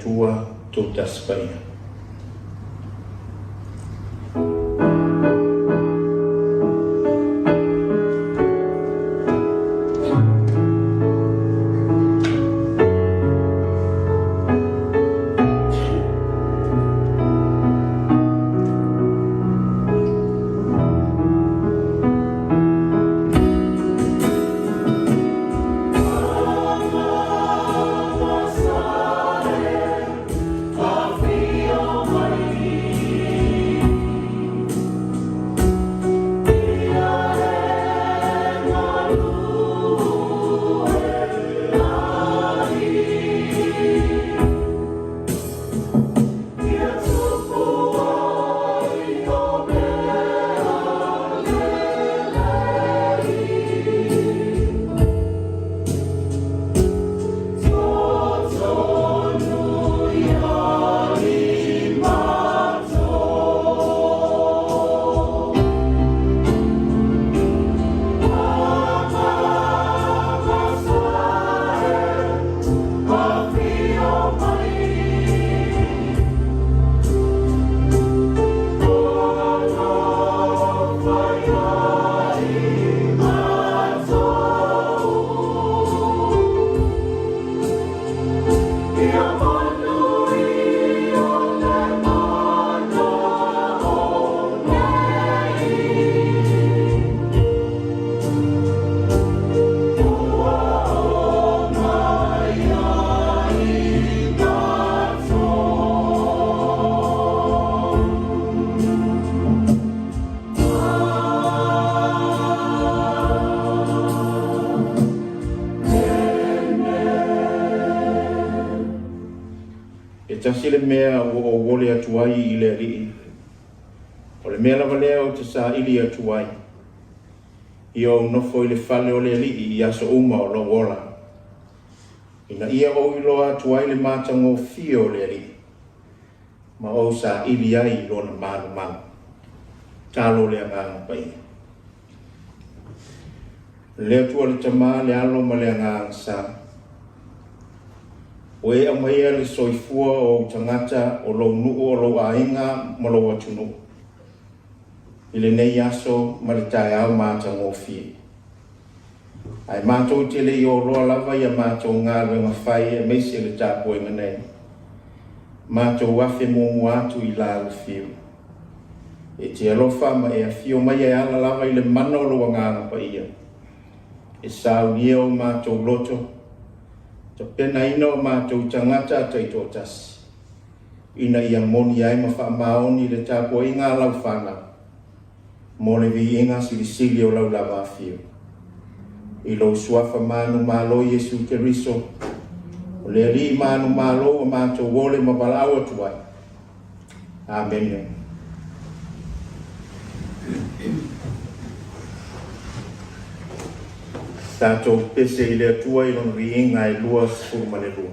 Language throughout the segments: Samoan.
Atua Toatasi Paia. E tasi le mea ua ou ole atu ai i le Alii, o le mea lava lea ou te saili atu ai, ia ou nofo i le fale o le Alii i aso uma o lou ola, ina ia ou iloa atu ai le matagofie o le Alii, ma ou saili ai i lona malumalu. Talo le Agaga Paia. Le Atua le Tama, le Alo ma le Agaga Sa. Ua e aumaia le soifua o ou tagata, o lou nuu, o lou aiga ma lou atunuu i lenei aso ma le taeao matagofie. Ae matou te le i oloa lava ia matou galuega fai aemaise le tapuaiga nei, matou afe muamua atu i lau afio. E te alofa ma e afio mai e ala lava i le mana o lou Agaga Paia, e saunia o matou loto, tapenaina o matou tagata taitoatasi, ina ia moni ai ma faamaoni le tapuaiga a lau fanau, mo le viiga silisili o lau lava afio. I lou suafa manumalo Iesu Keriso, o le Alii manumalo ua matou ole ma valaau atu ai. Amene. Tatou pese i le Atua i lona viiga e 22.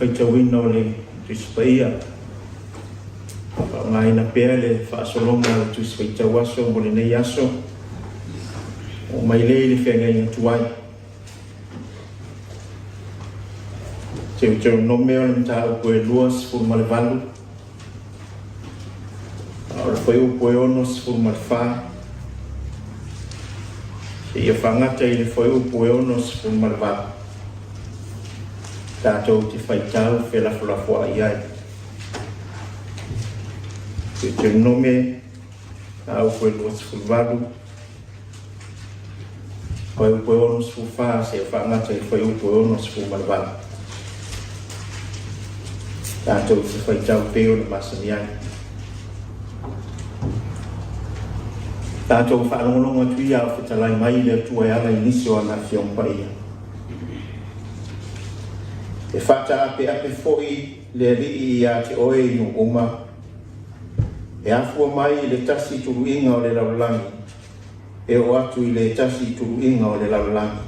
faitauina o le Tusi Paia. Faaaogaina pea le faasologa o le Tusi Faitau Aso mo lenei aso. Oo mai lea i le feagaiga tuai. Teuteronome o le mataupu e 28, a o le fuaiupu e 64, seia faagata i le fuaiupu e 68, tatou te faitau felafolafoai ai. Teuteronome, mataupu e 28, fuaiupu e 64, seia faagata i le fuaiupu e 68. Tatou te faitau pei ona masani ai. Tatou faalogologo atu ia a o fetalai mai le Atua e ala i nisi o ana Afioga Paia. E faataapeape foi le Alii ia te oe i nuu uma, e afua mai i le tasi tuluiga o le lalolagi e oo atu i le tasi tuluiga o le lalolagi.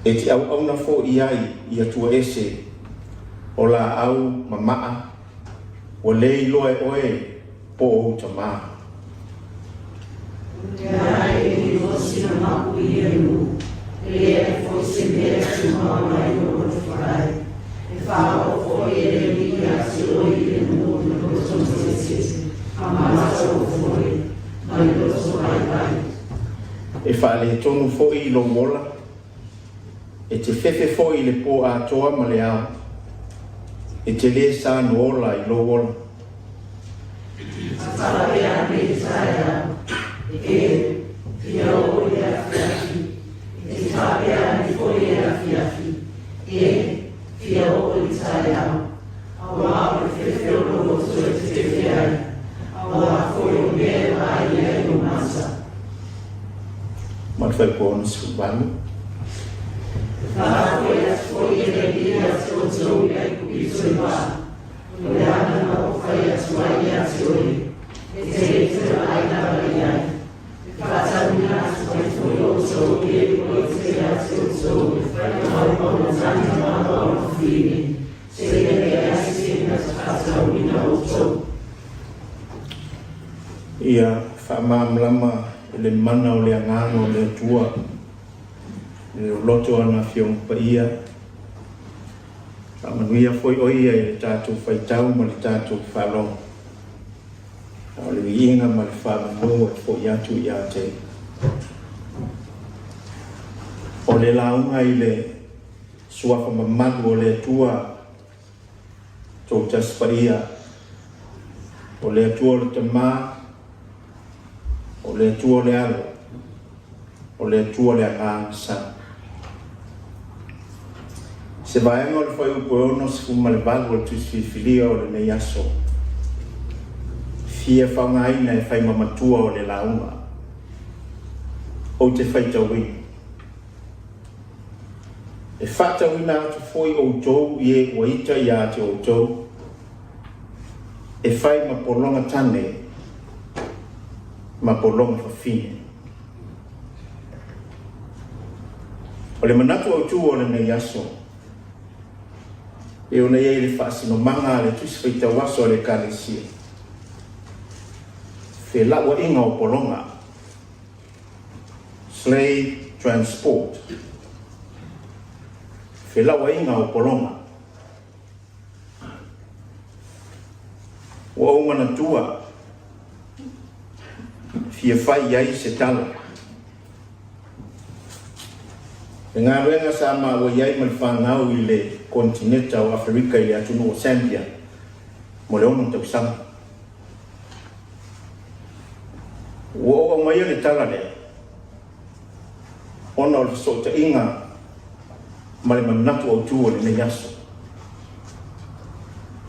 E te auauna foi i ai i atua ese o laau ma maa, ua le iloa e oe po o ou tamā. E faaletonu foi i lou ola, e te fefe foi i le pō atoa ma le ao, e te lē sano ola i lou ola. Ma le fuaiupu 68. Ia faamalamalama i le mana o le Agaga o le Atua i le loloto o ana Afioga Paia. Faamanuia foi o ia i le tatou faitau ma le tatou faalogo. A o le viiga ma le faamanu e foi atu ia te. O le lauga i le suafa mamalu o le Atua Toatasi Paia, o le Atua o le Tamā, o le Atua o le Alo, o le Atua o le Agaga Sa. Se vaega o le fuaiupu e 68 o le Tusi Filifilia o lenei aso, fia faaaogaina e fai ma matua o le lauga. Ou te faitauina. E faatauina atu foi outou i e ua ita ia te outou, e fai ma pologa tane ma pologa fafine. O le manatu autu o lenei aso, e ona i ai le faasinomaga a le Tusi Faitau Aso a le Ekalesia, felauaiga o pologa, Slave Transport, felauaiga o pologa. Ua ou manatua fia fai i ai se tala. Le galuega sa maua i ai ma le fanau i le konetineta o Aferika i le atunuu o Zambia mo le 6 tausaga. Ua ou aumaia le tala lea ona o le fesootaiga ma le manatu autu o lenei aso,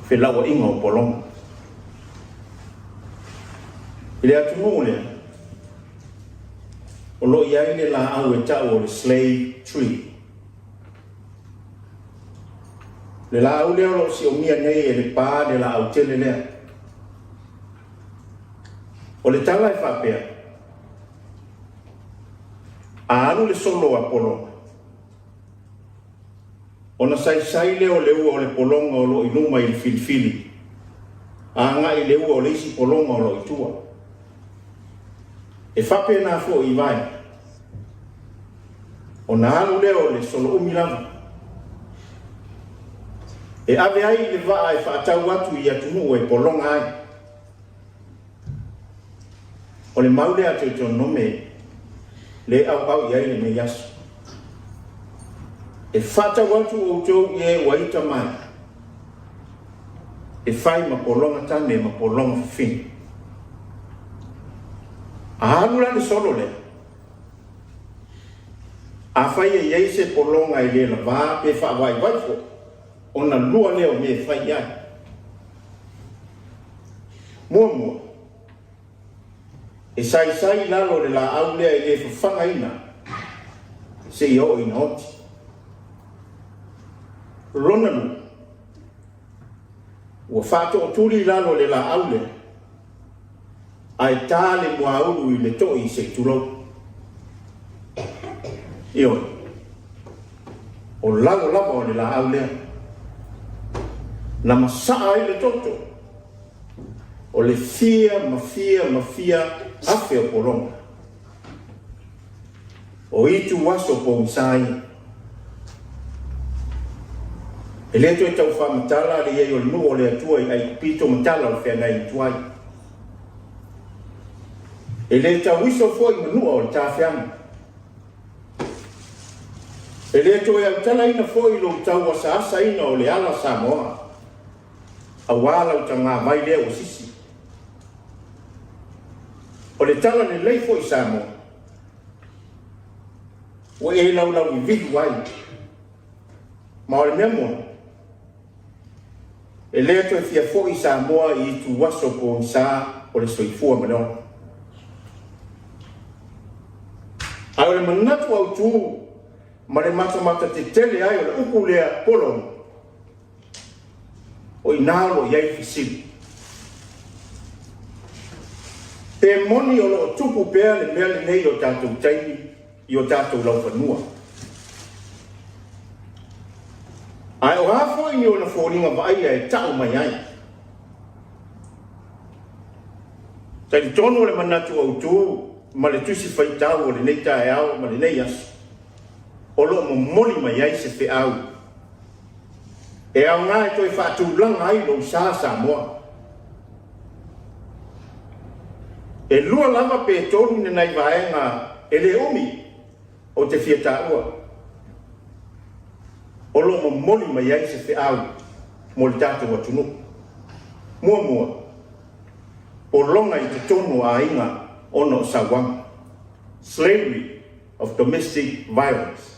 felauaiga o pologa. I le atunuu lea, o lo o i ai le laau e tau o le slave tree. Le laau lea o lo o siomia nei e le pa le laau tele lea. O le tala e faapea, a alu le solo a pologa, Ona saisai lea o le ua o le pologa o lo o i luma i le filifili, agai i le ua o le isi pologa o lo o i tua. E faapena foi i vaega, ona alu lea o le soloumi lava, e ave ai i le vaa e faatau atu i atunuu e pologa ai. O le mau lea a Teutonome le auau i ai lenei aso. E faatau atu outou i e ua ita mai, e fai ma pologa tane ma pologa fafine. A alu la le solo lea, afai e i ai se pologa e le lavā pe faavaivai foi, ona lua lea o mea e fai i ai. Muamua, e saisai i lalo o le laau lea e le fafagaina seia oo ina oti. Lona lua, ua faatootuli i lalo o le laau lea, ae ta le muaulu i le to'i se i tulou. Ioe, o lalo lava o le laau lea, na masaa ai le toto o le fia ma fia ma fia afe o pologa. O itu aso pogisa ia. E le toe tau faamatala le i ai o le nuu o le Atua i Aikupito ma tala o le feagaiga tuai. E le tauiso foi manua o le tafeaga. E le toe autalaina foi lou tau asaasaina o le ala Samoa, aua lau tagavai lea ua sisi. O le tala lelei foi Samoa, ua e laulauivilu ai, ma o le mea moni, e le toe fia foi Samoa i ituaso pogisa o le soifua ma le ola. Ae o le manatu autu ma le matamata tetele ai o le upu lea pologa, o i ina o lo o i ai le fesili. Pe moni o lo o tupu pea le mea lenei i o tatou taimi i o tatou laufanua. Ae o a foi ni ona foliga vaaia e ta'u mai ai? Talitonu o le manatu autu ma le tusi faitau o lenei taeao ma lenei aso, o lo o momoli mai ai se feau e aoga e toe faatulaga ai lou sa Samoa. E lua lava pe tolu ni nai vaega e le umi ou te fia taua, o lo o momoli mai ai se feau mo le tatou atunuu. Muamua, pologa i totonu o aiga ona o sauaga, slavery of domestic violence.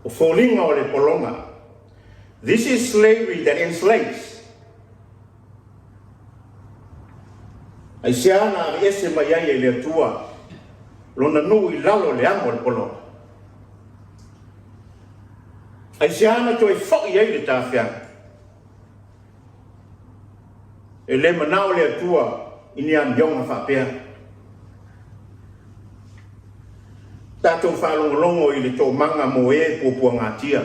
O foliga o le pologa, this is slavery that enslaves. Aisea na aveese mai ai e le Atua lona nuu i lalo o le amo o le pologa? Aisea na toe foi ai le tafeaga? E le manao le Atua i ni amioga faapea. Tatou faalogologo i le toomaga mo e puapuagatia.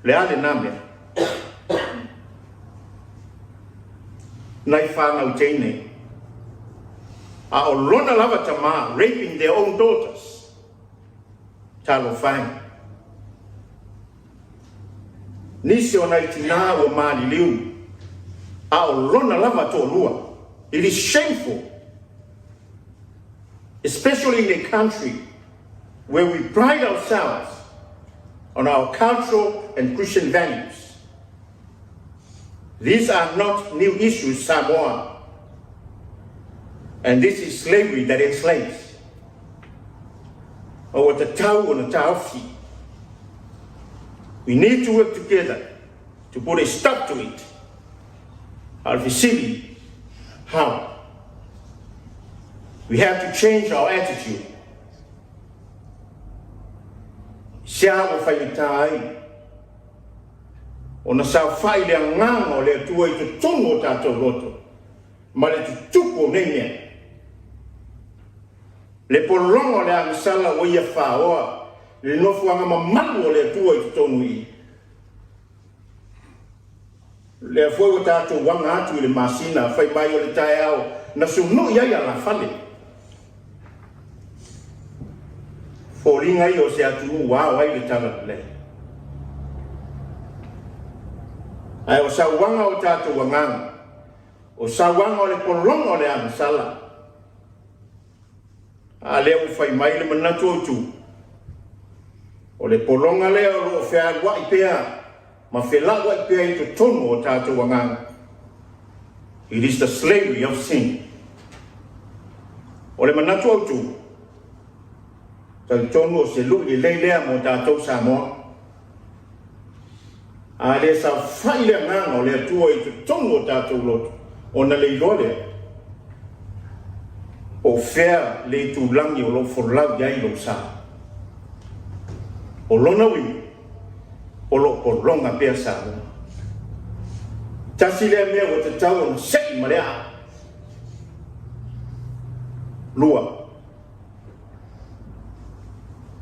Le a lena mea? Nai fanau teine. A o lona lava tama, raping their own daughters. Talofa e. Nisi o nai tinā ua maliliu, a o lona lava toalua. It is shameful, especially in a country where we pride ourselves on our cultural and Christian values. These are not new issues, Samoa. And this is slavery that enslaves. O ua tatau ona taofi. We need to work together to put a stop to it. A o le fesili, how? We have to change our attitude. Sea ua faigata ai ona saofai le agaga o le Atua i totonu o tatou loto ma le tutupu o nei mea. Le pologa o le agasala ua ia faoa. le nofoaga mamalu o le Atua i totonu i i. Lea foi ua tatou aga atu i le masina fai mai o le taeao na sunui ai alafale. Foliga ia o se atunuu ua ao ai le talalelei. Ae o sauaga o tatou agaga, o sauaga o le pologa o le agasala, a lea ua fai mai le manatu autu, o le pologa lea o lo o fealuai pea ma felauai pea i totonu o tatou agaga. It is the slavery of sin. O le manatu autu, talitonu o se lui lelei lea mo tatou Samoa. A le saofai le agaga o le Atua i totonu o tatou loto, ona le iloa lea, po o fea le itulagi o lo o folau i ai lou sa. O lona uiga, o lo o pologa pea Samoa. Tasi lea mea ua tatau ona sei ma le aa. 2.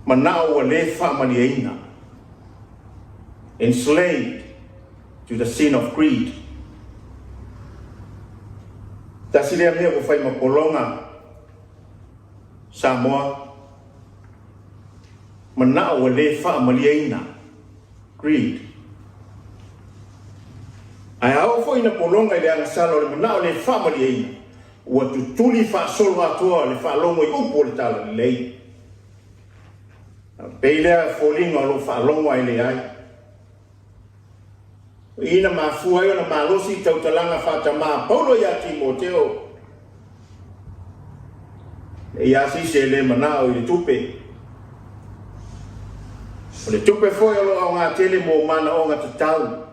Manao ua le faamalieina. Enslaved to the sin of greed. Tasi lea mea ua fai ma pologa Samoa. Manao ua le faamalieina. Greed. Ae a oo foi ina pologa i le agasala o le manao le faamalieina, ua tutuli faasolo atoa le faalogo i upu o le talalelei. A pei lea foliga o lo o faalogo ae leai. O i na mafua ai ona malosi i tautalaga faatama a Paulo iā Timoteo, E i a sisi e le manao i le tupe. O le tupe foi o lo o aoga tele mo manaoga tatau,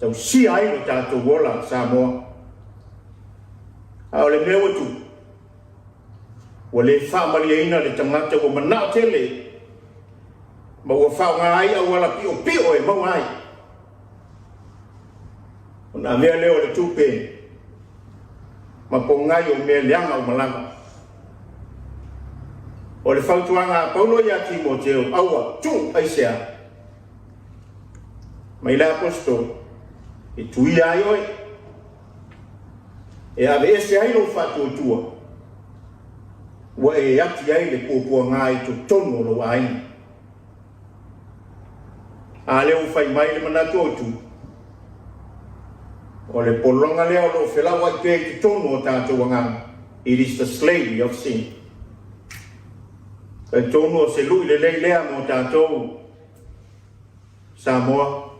tausia ai lo tatou ola Samoa. A o le mea ua tupu, ua le faamalieina le tagata ua manao tele ma ua faaaoga ai auala piopio e maua ai. Ona avea lea o le tupe ma pogai o mea leaga uma lava. O le fautuaga a Paulo iā Timoteo, aua, tuu aisea? Mai le Aposetolo, e tuia ai oe, e aveese ai lou faatuatua, ua e ati ai le puapuaga i totonu o lou aiga. A lea ua fai mai le manatu autu, o le pologa lea o lo o felauai pea i totonu o tatou agaga, it is the slavery of sin. Talitonu o se lui lelei lea mo tatou Samoa.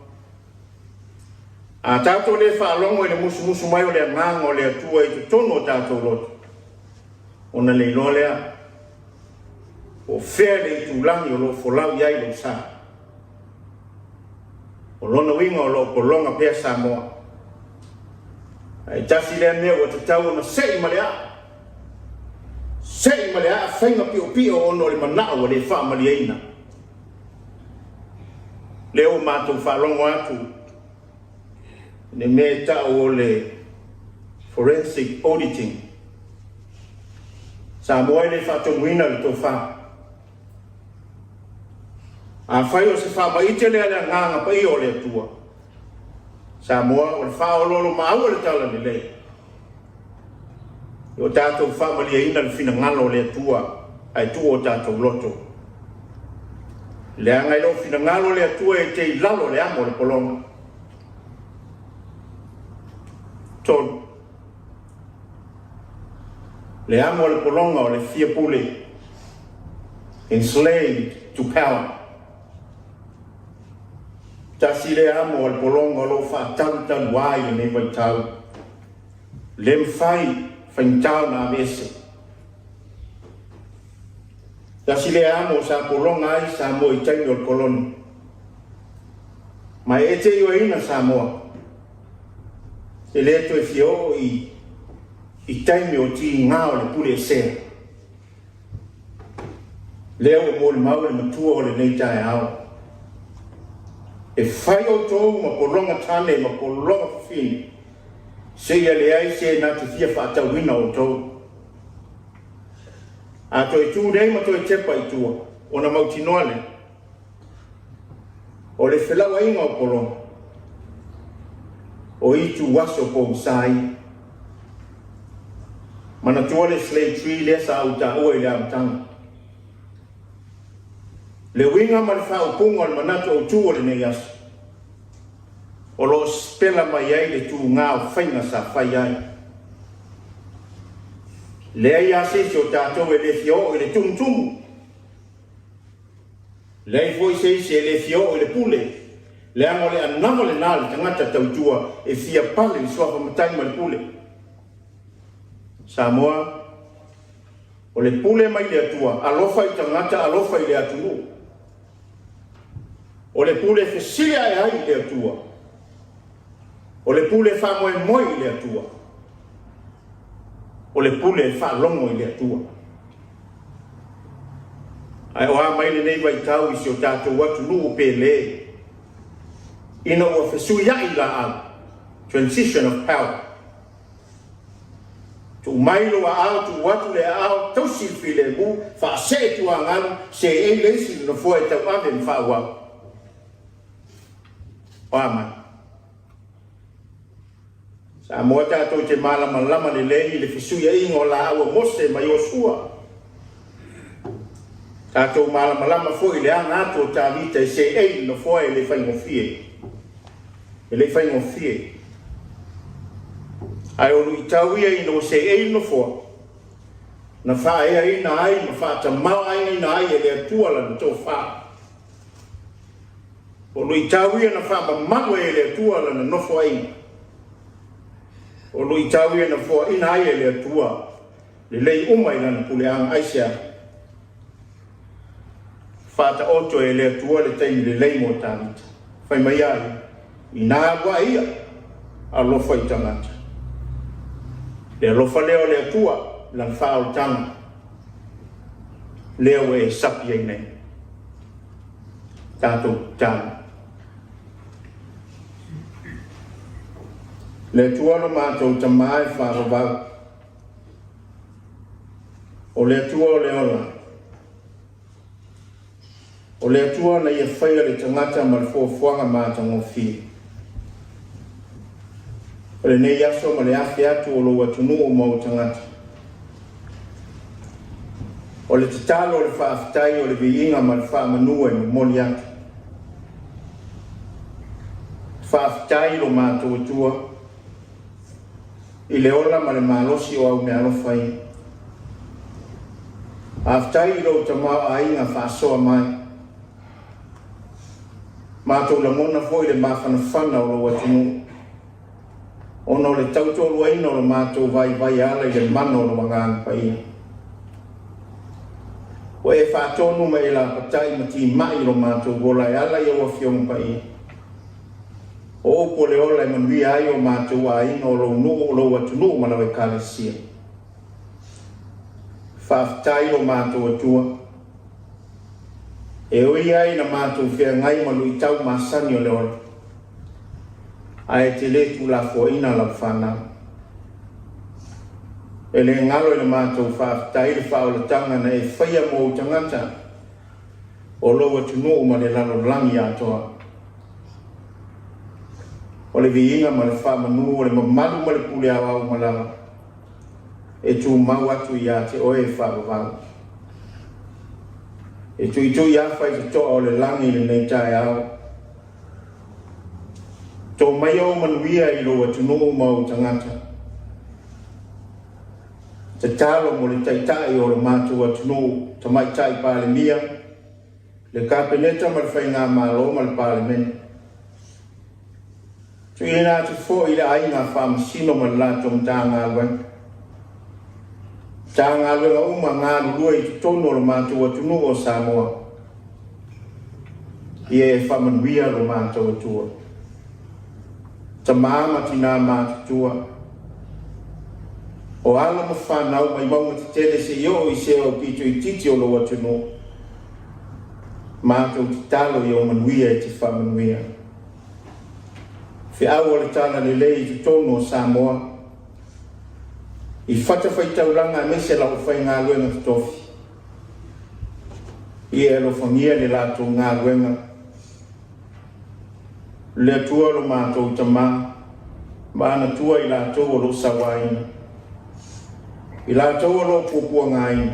A tatou le faalogo i le musumusu mai o le agaga o le Atua i totonu o tatou loto, ona le iloa lea po o fea le itulagi o lo o folau i ai lou sa. O lona uiga o lo o pologa pea Samoa. Ae tasi lea mea ua tatau ona sei ma le aa. Sei ma le aa faiga piopio ona o le manao ua le faamalieina. Lea ua matou faalogo atu i le mea e tau o le forensic auditing. Samoa e le faatonuina le tofa. Afai o se faamaite lea le agaga paia o le Atua, Samoa o le faaoloolomaau o le talalelei, i o tatou faamalieina le finagalo o le Atua ae tuu o tatou loto. Leaga e le o finagalo le Atua e te i lalo o le amo o le pologa. 3. Le amo o le pologa o le fia pule. Enslaved to power. Tasi lea amo o le pologa o lo o faatalutalu ai lenei vaitau. Le mafai faigata ona aveese. Tasi lea amo sa pologa ai Samoa i taimi o le koloni. Ma e te ioeina Samoa. E le toe fia oo i i taimi o tiga o le pule esea. Lea ua molimau le matua o lenei taeao. E fai outou ma pologa tane ma pologa fafine, seia leai se na te fia faatauina outou. A toe tu nei ma toe tepa i tua. Ona mautinoa lea, o le felauaiga o pologa, o ituaso pogisa ia. Manatua le slave tree lea sa ou taua i le amataga. Le uiga ma le faaupuga o le manatu autu o lenei aso, o lo o sipela mai ai le tuga o faiga sa fai ai. Leai lava se isi o tatou e le fia oo i le tumutumu. Leai foi se isi e le fia oo i le pule, leaga o le anava lena a le tagata tautua e fia pale i le suafa matai ma le pule. Samoa, o le pule mai le Atua, alofa i tagata, alofa i le atunuu. O le pule e fesili ae ai i le Atua. O le pule e faamoemoe i le Atua. O le pule e faalogo i le Atua. Ae o a mai lenei vaitau i si o tatou atunuu pele, ina ua fesuiai laau, transition of power. Tuu mai lou aao, tuu atu le aao, tausi le filemu, faasee tuagalu, seei le isi le nofoa e tauave ma faaauau. O a mai? Samoa tatou te malamalama lelei i le fesuiaiga o laau a Mose ma Iosua. Tatou malamalama foi i le aga atu o Tavita e seei le nofoa e le faigofie. E le faigofie. Ae o luitau ia ina ua seei le nofoa, na faaeaina ai ma faatamaoaigaina ai e le Atua lana tofa. O luitau ia na faamamalu ai e le Atua lana nofoaiga. O luitau ia na foaina ai e le Atua lelei uma i lana puleaga. Aisea? Faataoto e le Atua le taimi lelei mo Tavita. Fai mai ai, Inā alu ae ia, alofa i tagata. Le alofa lea o le Atua, lana faaolataga, lea ua e sapi ai nei. Tatou tatalo. Le Atua lo matou Tama e faavavau, o le Atua o le ola, o le Atua na ia faia le tagata ma le fuafuaga matagofie. O lenei aso ma le afe atu o lou atunuu ma ou tagata. O le tatalo o le faafetai o le viiga ma le faamanu e momoli atu. Faafetai lo matou Atua i le ola ma le malosi o au meaalofa ia. Faafetai i lou tamaoaiga faasoa mai. Matou lagona foi le mafanafana o lou atunuu ona o le tautoaluaina o lo matou vaivai e ala i le mana o lou Agaga Paia. Ua e faatonu ma e lapatai ma timai i lo matou ola e ala i au Afioga Paia. O upu o le ola e manuia ai o matou aiga, o lou nuu, o lou atunuu ma lau Ekalesia. Faafetai lo matou Atua. E ui ai ina matou feagai ma luitau masani o le ola, ae e te le tuulafoaina lau fanau. E le galo i le matou faafetai le faaolataga na e faia mo ou tagata, o lou atunuu ma le lalolagi atoa. O le viiga ma le faamanu o le mamalu ma le pule aoao uma lava e tumau atu ia te oe e faavavau. E tuitui afa i te toa o le lagi i lenei taeao. Tō mai ou manuia i lou atunuu ma ou tagata. Tatalo mo le Taitai o lo matou atunuu, Tamaitai Palemia, le Kapeneta ma le Faigamalo ma le Palemene. Tuuina atu foi i le aiga Faamasino ma le latou Matagaluega. Matagaluega uma galulue i totonu o lo matou atunuu o Samoa. Ia e faamanuia lo matou Atua. Tama ma tinā matutua, o alo ma fanau mai mauga tetele seia oo i se aupito itiiti o lou atunuu, matou tatalo i ou manuia e te faamanuia. Feau o le Talalelei i totonu o Samoa, i fatafaitaulaga aemaise lau aufaigaluega totofi. Ia e alofagia le latou galuega. Le Atua lo matou Tamā, manatua i latou o lo o sauaina, i latou o lo o puapuagaina,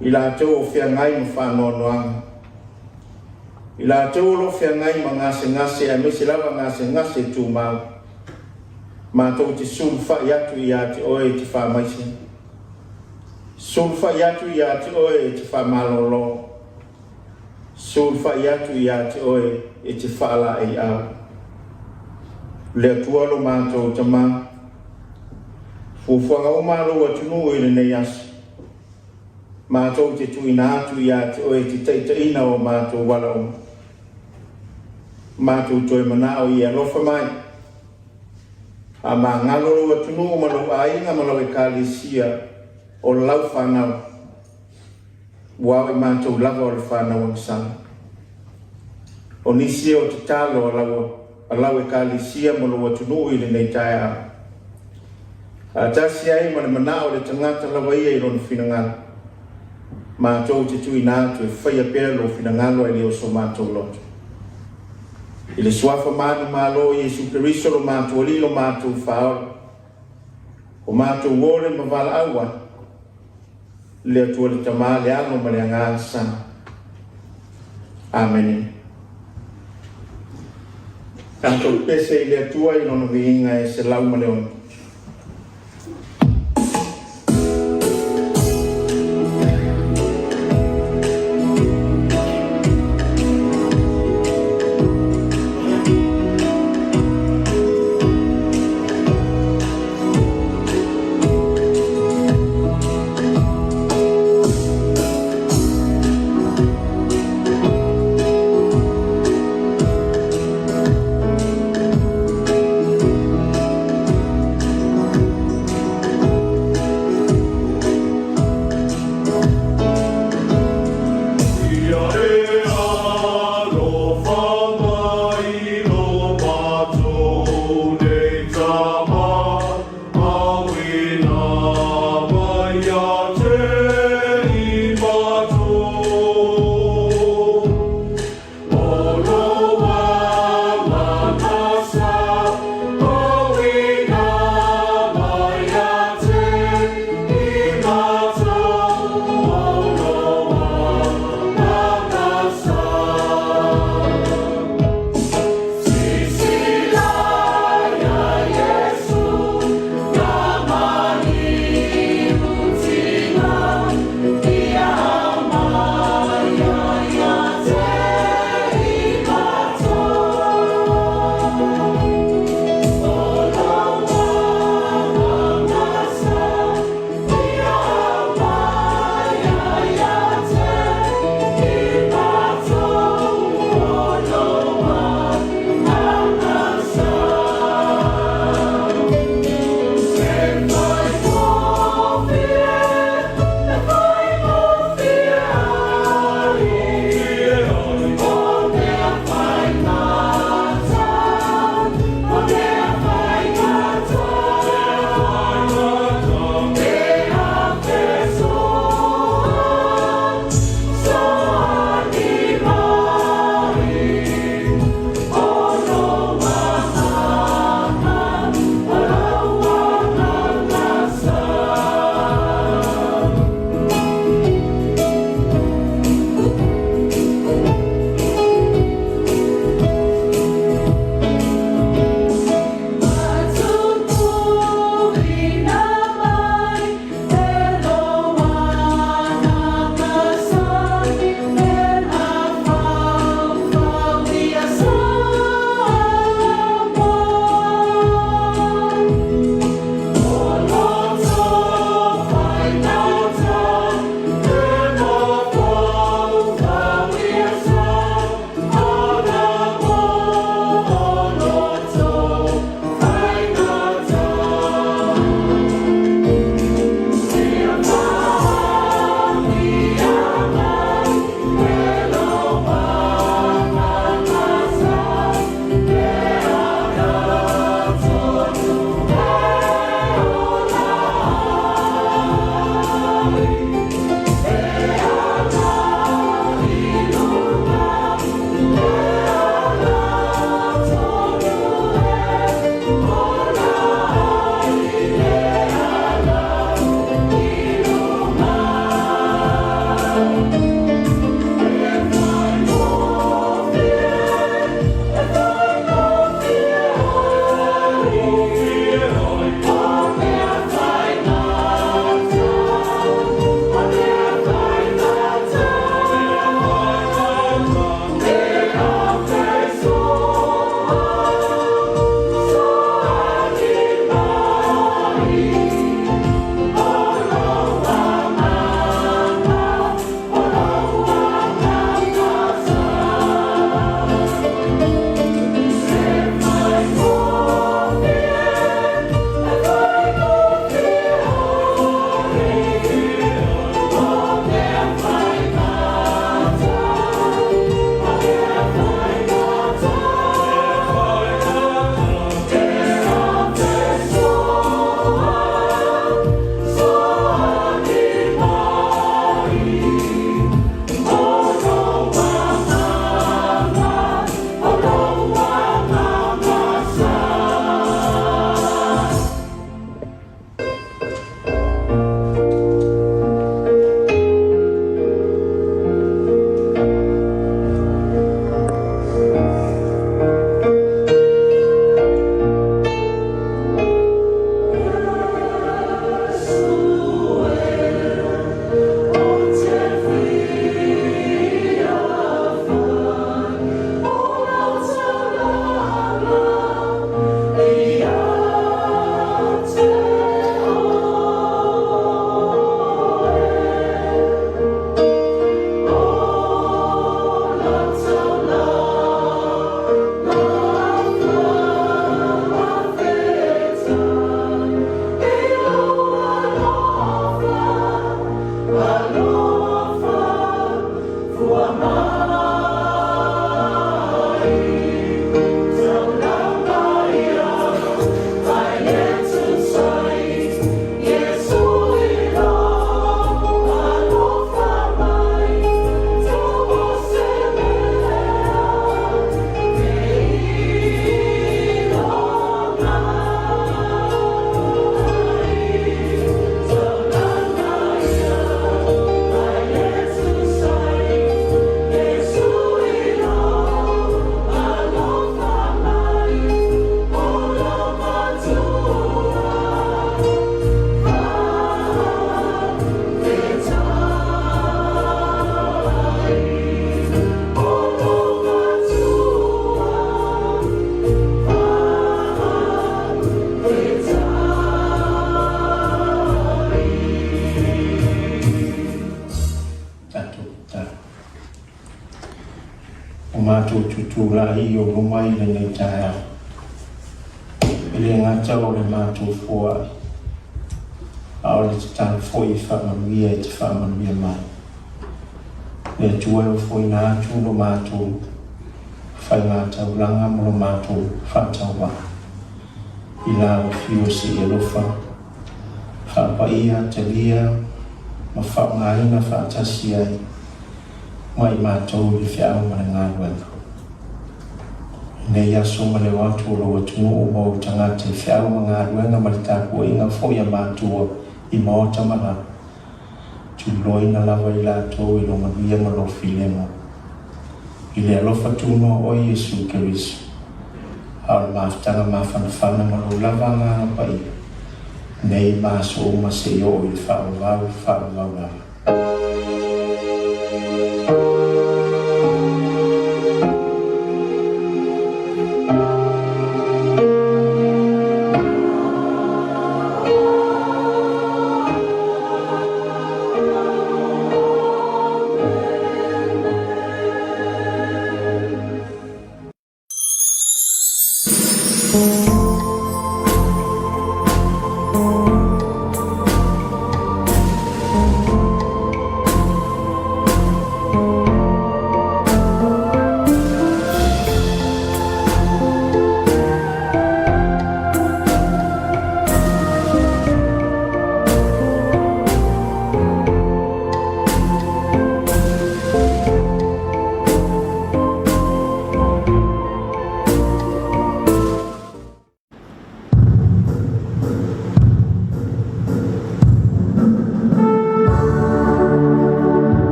i latou o feagai ma faanoanoaga, i latou o lo o feagai ma gasegase aemaise lava gasegase tumau, matou te sulufai atu ia te Oe e te faamaise, sulufai atu ia te Oe e te faamalolo, sulufai atu ia te Oe e te faalaeiau. Le Atua lo matou Tamā, fuafuaga uma a lou atunuu i lenei aso, matou te tuuina atu ia te Oe e te taitaiina o matou ala uma. Matou toe manao ia alofa mai, faamagalo lou atunuu ma lou aiga ma lau ekalesia o lau fanau, ua o i matou lava o le fanau agasala. O nisi o tatalo a lau ekalesia ma lou atunuu i lenei taeao. Faatasi ai ma le manao o le tagata lava ia i lona finagalo. Matou te tuuina atu e faia pea lou finagalo ae le o so matou loto. I le suafa manumalo o Iesu Keriso lo matou Alii lo matou Faaola, o matou ole ma valaau ai, le Atua le Tamā, le Alo ma le Agaga Sa. Amene. Tatou pese i le Atua i lona viiga e 106. matou tutulai i ou luma i lenei taeao, e le gata o le matou foai, a o le tatalo foi e faamanuia e te faamanuia mai. Le Atua e ofoina atu lo matou faigataulaga ma lo matou faatauvaa i lau afio se i alofa faapaia, talia ma faaaogaina faatasi ai ma i matou i le feau ma le galuega. I lenei aso ma le o atu o lou atunuu ma ou tagata i feau ma galuega ma le tapuaiga foi a matua i maota ma lapa, tuliloaina lava i latou i lou manuia ma lou filemu. I le alofa tunoa o oe Iesu Keriso, a o le mafutaga mafanafana ma lou lava Agaga Paia, nei ma aso uma seia oo i le faavavau, faavavau lava.